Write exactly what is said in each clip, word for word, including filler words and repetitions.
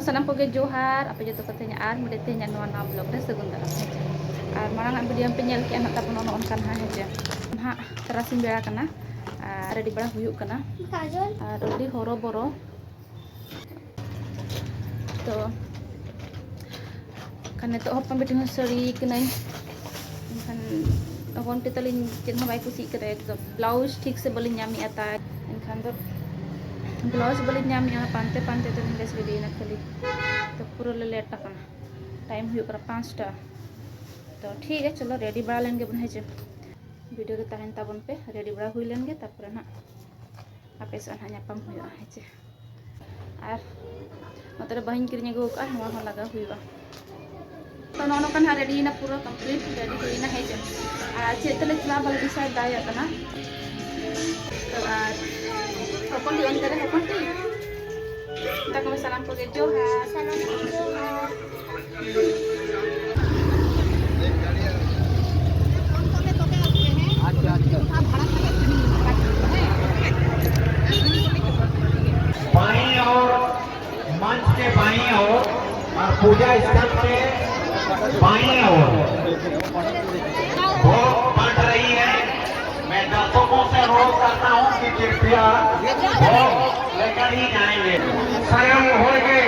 ᱥᱟᱱᱟᱢ ᱠᱚᱜᱮ ᱡᱚᱦᱟᱨ, ᱟᱯᱮ ᱡᱚᱛᱚ ᱠᱚ ᱛᱮᱦᱮᱧ ᱟᱨ ᱢᱤᱫᱴᱮᱡ ᱛᱮᱦᱮᱧᱟᱜ ᱱᱚᱣᱟ ᱱᱟᱣᱟ vlog ᱨᱮ ᱥᱟᱹᱜᱩᱱ ᱫᱟᱨᱟᱢ, ᱦᱮᱸ ᱪᱮ? ᱟᱨ ᱢᱟᱲᱟᱝ ᱟᱜ video ᱯᱮ ᱧᱮᱞ ᱠᱮᱜᱼᱟ ᱱᱟᱦᱟᱜ ᱛᱟᱵᱚᱱ ᱱᱚᱜᱼᱚ ᱱᱚᱝᱠᱟ ᱱᱟᱦᱟᱜ, ᱦᱮᱸ ᱪᱮ? ᱱᱟᱦᱟᱜ ᱛᱟᱨᱟᱥᱤᱧ ᱵᱮᱲᱟ ᱠᱟᱱᱟ ᱟᱨ ready ᱵᱟᱲᱟ ᱦᱩᱭᱩᱜ ᱠᱟᱱᱟ᱾ ᱟᱨ ᱟᱹᱰᱤ ᱦᱚᱨᱚ ᱵᱚᱨᱚ᱾ ᱛᱚ ᱠᱷᱟᱱ ᱱᱤᱛᱚᱜ ᱦᱚᱯᱚᱱ ᱵᱤᱴᱤ ᱦᱚᱸ ᱥᱟᱹᱲᱤ ᱠᱟᱹᱱᱟᱹᱧ᱾ ᱮᱱᱠᱷᱟᱱ ᱦᱚᱯᱚᱱ ᱵᱤᱴᱤ ᱛᱟᱹᱞᱤᱧ ᱪᱮᱫ ᱦᱚᱸ ᱵᱟᱭ ᱠᱩᱥᱤᱜ ᱠᱟᱱᱟ, ᱮᱠᱫᱚᱢ blouse ᱴᱷᱤᱠ ᱥᱮ ᱵᱟᱹᱞᱤᱧ ᱧᱟᱢᱮᱜᱼᱟ ᱛᱟᱭ᱾ ᱮᱱᱠᱷᱟᱱ ᱫᱚ blouse ᱵᱟᱹᱞᱤᱧ ᱧᱟᱢᱮᱜᱼᱟ, ᱯᱟᱱᱛᱮ ᱯᱟᱱᱛᱮ ᱛᱮᱞᱤᱧ ᱵᱮᱥ ready ᱮᱱᱟ ᱠᱷᱟᱹᱞᱤ᱾ ᱛᱚ ᱯᱩᱨᱟᱹ ᱞᱮ late ᱟᱠᱟᱱᱟ, time ᱦᱩᱭᱩᱜ ᱠᱟᱱᱟ ᱯᱟᱸᱪᱴᱟ᱾ ᱛᱚ ᱴᱷᱤᱠ ᱜᱮᱭᱟ, ᱪᱚᱞᱚ ready ᱵᱟᱲᱟ ᱞᱮᱱ ᱜᱮᱵᱚᱱ, ᱦᱮᱸ ᱪᱮ? Video ᱨᱮ ᱛᱟᱦᱮᱱ ᱛᱟᱵᱚᱱ ᱯᱮ, ready ᱵᱟᱲᱟ ᱦᱩᱭ ᱞᱮᱱ ᱜᱮ, ᱛᱟᱨᱯᱚᱨᱮ ᱱᱟᱦᱟᱜ ᱟᱯᱮ ᱥᱟᱶ ᱱᱟᱦᱟᱜ ᱧᱟᱯᱟᱢ ᱦᱩᱭᱩᱜᱼᱟ, ᱦᱮᱸ ᱪᱮ? ᱟᱨ ᱱᱚᱛᱮ ᱨᱮ ᱵᱟᱹᱦᱩᱧ ᱠᱤᱨᱤᱧ ᱟᱹᱜᱩ ᱟᱠᱟᱫᱼᱟ, ᱱᱚᱣᱟ ᱦᱚᱸ ᱞᱟᱜᱟᱣ ᱦᱩᱭᱩᱜᱼᱟ᱾ ᱛᱚ ᱱᱚᱜᱼᱚ ᱱᱚᱝᱠᱟ ᱱᱟᱦᱟᱜ ready ᱮᱱᱟ, ᱯᱩᱨᱟᱹ complete ready ᱦᱩᱭ ᱮᱱᱟ, ᱦᱮᱸ ᱪᱮ? ᱟᱨ ᱪᱮᱫ ᱛᱮᱞᱮ ᱪᱟᱞᱟᱜᱼᱟ ᱵᱟᱞᱮ decide ᱫᱟᱲᱮᱭᱟᱜ ᱠᱟᱱᱟ᱾ ᱛᱚ ᱟᱨ ᱦᱚᱯᱚᱱ ᱴᱤ ᱚᱱᱛᱮ ᱨᱮ, ᱦᱚᱯᱚᱱ ᱴᱤ, ᱢᱮᱛᱟ ᱠᱚ ᱢᱮ ᱥᱟᱱᱟᱢ ᱠᱚᱜᱮ ᱡᱚᱦᱟᱨ᱾ ᱥᱟᱱᱟᱢ ᱠᱚᱜᱮ ᱡᱚᱦᱟᱨ᱾ बाईं ओर, मंच के बाईं ओर और पूजा स्थल के बाईं ओर भोग बंट रही है। मैं दर्शकों से अनुरोध करता हूं कि कृपया भोग लेकर ही जाएंगे। ᱥᱟᱱᱟᱢ ᱦᱚᱲ ᱜᱮ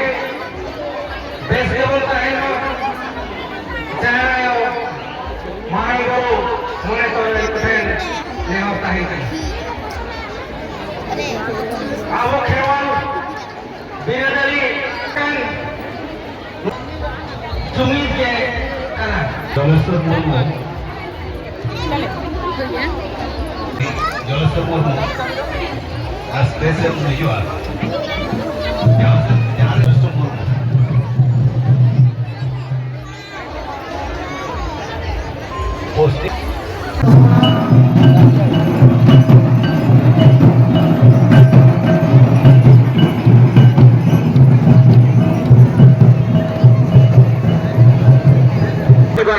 ᱵᱮᱥ ᱜᱮᱵᱚᱱ ᱛᱟᱦᱮᱱ ᱢᱟ᱾ ᱡᱟᱦᱮᱨ ᱟᱭᱳ, ᱢᱟᱨᱟᱝ ᱵᱩᱨᱩ, ᱢᱚᱬᱮ ᱠᱚ ᱴᱷᱮᱱ ᱱᱮᱦᱚᱨ ᱛᱟᱦᱮᱸ ᱠᱟᱱᱟ᱾ ᱟᱵᱚ ᱠᱷᱮᱨᱣᱟᱞ ᱵᱤᱨᱟᱹᱫᱟᱹᱞᱤ ᱠᱟᱱ ᱡᱩᱢᱤᱫ ᱜᱮ ᱠᱟᱱᱟ᱾ ᱡᱚᱞᱮᱥᱚᱨ ᱢᱩᱨᱢᱩ, ᱡᱚᱞᱮᱥᱚᱨ ᱢᱩᱨᱢᱩ, ᱟᱥᱛᱮ ᱥᱮ ᱩᱱᱤ ᱦᱤᱡᱩᱜᱼᱟ᱾ ᱡᱟᱦᱟᱸ ᱥᱮᱫ, ᱡᱟᱦᱟᱸ ᱨᱮ ᱡᱚᱞᱮᱥᱚᱨ ᱢᱩᱨᱢᱩ᱾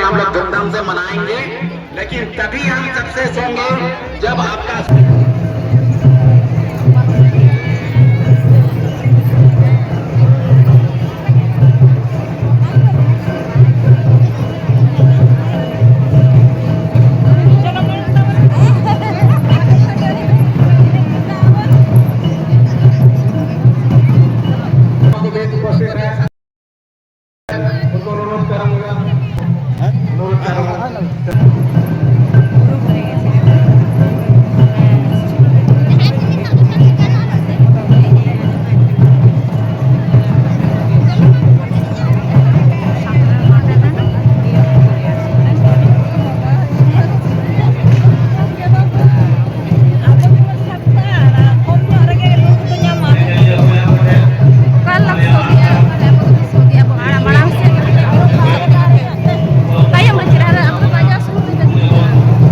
हम लोग धूमधाम से मनाएंगे, लेकिन तभी हम सक्सेस होंगे जब आपका। ᱛᱟᱭᱚᱢ ᱨᱮ ᱪᱮᱦᱨᱟ ᱨᱮ ᱟᱵᱚ ᱫᱚ ᱵᱟᱡᱟᱣ ᱥᱩᱨ ᱨᱮ ᱡᱟᱹᱥᱛᱤ ᱜᱮᱭᱟ᱾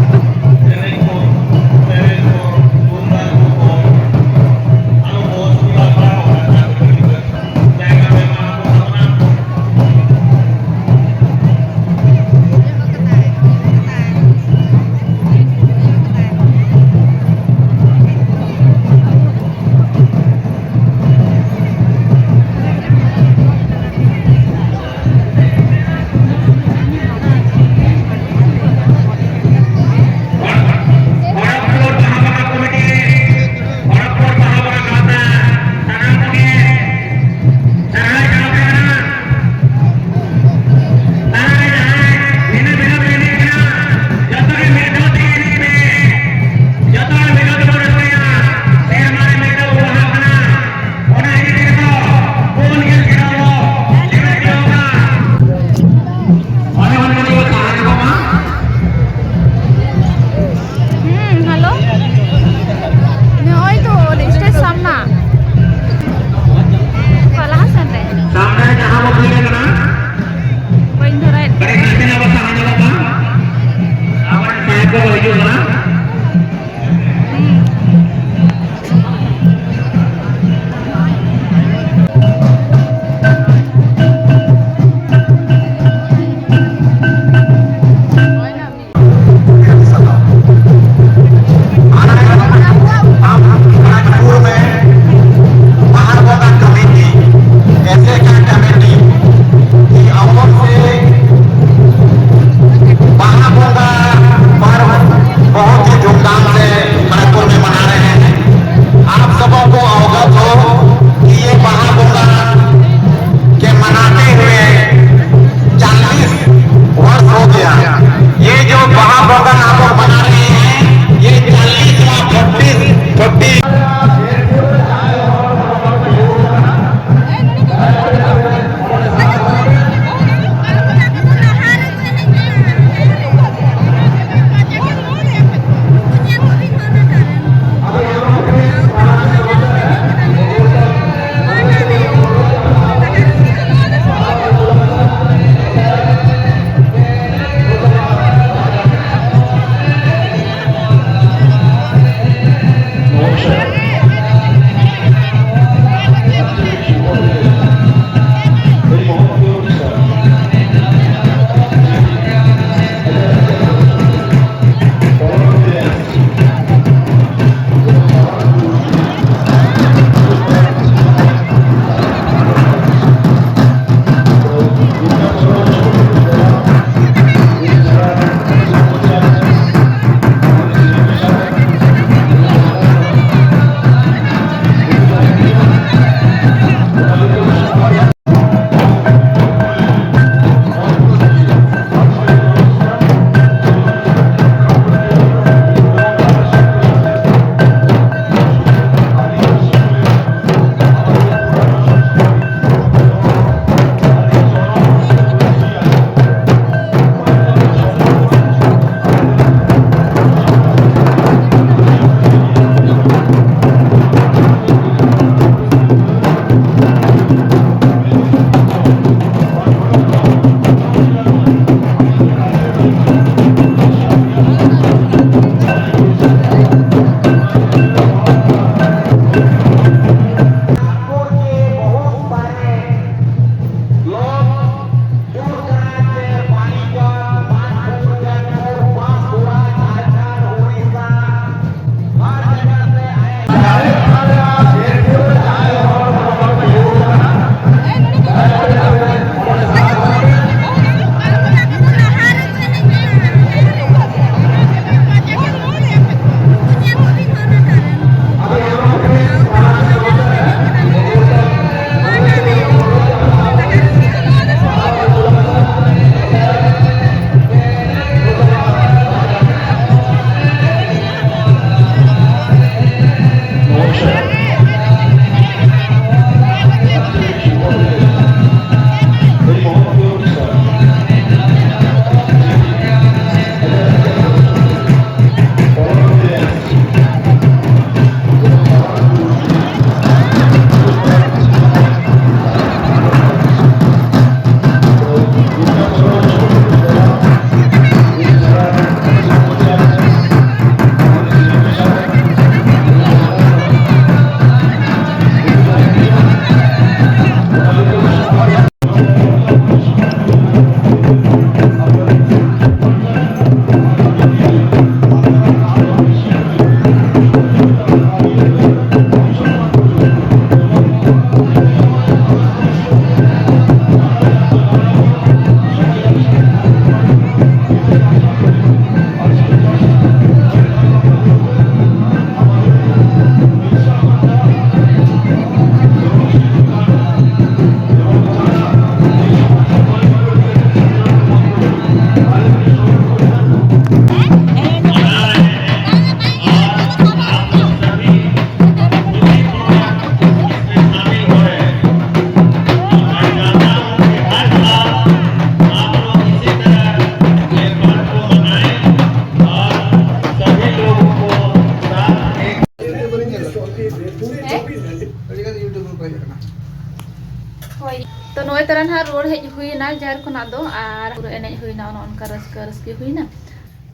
ᱛᱚ ᱱᱚᱜᱼᱚᱭ ᱛᱟᱨᱟ ᱱᱟᱦᱟᱜ ᱨᱩᱣᱟᱹᱲ ᱦᱮᱡ ᱦᱩᱭᱱᱟ ᱡᱟᱦᱮᱨ ᱠᱷᱚᱱᱟᱜ ᱫᱚ, ᱟᱨ ᱯᱩᱨᱟᱹ ᱮᱱᱮᱡ ᱦᱩᱭᱱᱟ, ᱚᱱᱮ ᱚᱱᱠᱟ ᱨᱟᱹᱥᱠᱟᱹ ᱨᱟᱹᱥᱠᱤ ᱦᱩᱭᱱᱟ᱾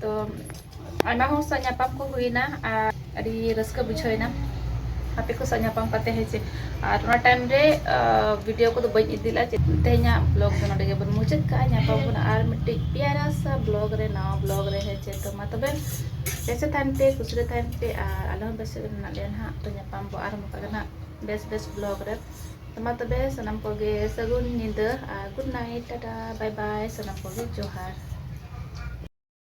ᱛᱚ ᱟᱭᱢᱟ ᱦᱚᱲ ᱥᱟᱶ ᱧᱟᱯᱟᱢ ᱠᱚ ᱦᱩᱭᱱᱟ ᱟᱨ ᱟᱹᱰᱤ ᱨᱟᱹᱥᱠᱟᱹ ᱵᱩᱡᱷᱟᱹᱣ ᱮᱱᱟ ᱟᱯᱮ ᱠᱚ ᱥᱟᱶ ᱧᱟᱯᱟᱢ ᱠᱟᱛᱮ, ᱦᱮᱸ ᱪᱮ᱾ ᱟᱨ ᱚᱱᱟ ᱴᱟᱭᱤᱢ ᱨᱮ ᱵᱷᱤᱰᱤᱭᱳ ᱠᱚᱫᱚ ᱵᱟᱹᱧ ᱤᱫᱤ ᱞᱮᱫᱼᱟ ᱪᱮ᱾ ᱛᱮᱦᱮᱧᱟᱜ ᱵᱞᱚᱜ ᱫᱚ ᱱᱚᱰᱮ ᱜᱮᱵᱚᱱ ᱢᱩᱪᱟᱹᱫ ᱠᱟᱜᱼᱟ᱾ ᱧᱟᱯᱟᱢ ᱵᱚᱱ ᱟᱨ ᱢᱤᱫᱴᱤᱡ ᱯᱤᱭᱟᱨᱟ ᱥᱟ ᱵᱞᱚᱜ ᱨᱮ, ᱱᱟᱣᱟ ᱵᱞᱚᱜ ᱨᱮ, ᱦᱮᱸ ᱪᱮ᱾ ᱛᱚ ᱢᱟ ᱛᱚᱵᱮ ᱵᱮᱥᱮ ᱛᱟᱦᱮᱱ ᱯᱮ, ᱠᱩᱥᱤ ᱨᱮ ᱛᱟᱦᱮᱱ ᱯᱮ, ᱟᱨ ᱟᱞᱮ ᱦᱚᱸ ᱵᱮᱥ ᱨᱮ ᱢᱮᱱᱟᱜ ᱞᱮᱭᱟ ᱱᱟᱦᱟᱜ᱾ ᱛᱚ ᱧᱟᱯᱟᱢ ᱵᱚ ᱟᱨ ᱱᱚᱝᱠᱟ ᱜᱮ ᱱᱟᱦᱟᱜ ᱵᱮᱥ ᱵᱮᱥ ᱵᱞᱚᱜ ᱨᱮ᱾ ᱛᱚ ᱢᱟ ᱛᱚᱵᱮ ᱥᱟᱱᱟᱢ ᱠᱚᱜᱮ ᱥᱟᱹᱜᱩᱱ ᱧᱤᱫᱟᱹ ᱟᱨ ᱜᱩᱰ ᱱᱟᱭᱤᱴ, ᱴᱟᱴᱟ, ᱵᱟᱭ ᱵᱟᱭ, ᱥᱟᱱᱟᱢ ᱠᱚᱜᱮ ᱡᱚᱦᱟᱨ᱾